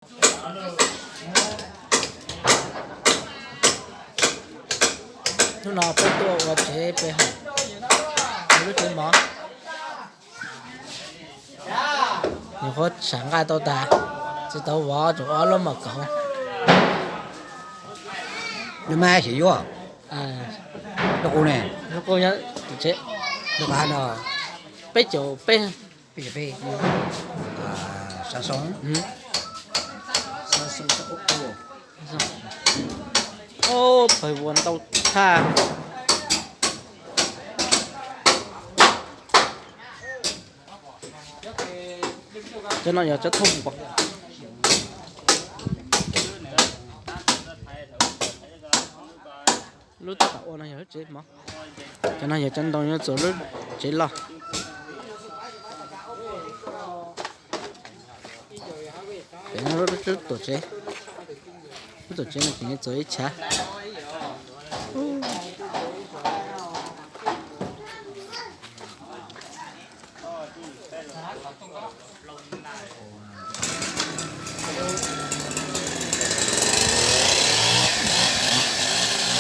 Hnub no peb tuaj ua tsev peb hom, lub tsev mov. Nyuam qhuav sam nqaij tau tas, tsis tau vov, tsuas ob lub mom kauv. Nws mas xyem yuav, lub qub ne, lub qub, peb caug peb, peb caug peb, sab soo, pawg vuas ntau tshaj. Cov no yog cov thauj npog. Lub tab tom ua no yog lub tsev mov. Cov no yog cov ntoo yuav txuas lub tsev loj. Pem no lub tuam tsev, lub tuam tsev no ces yuav txuas ib chav.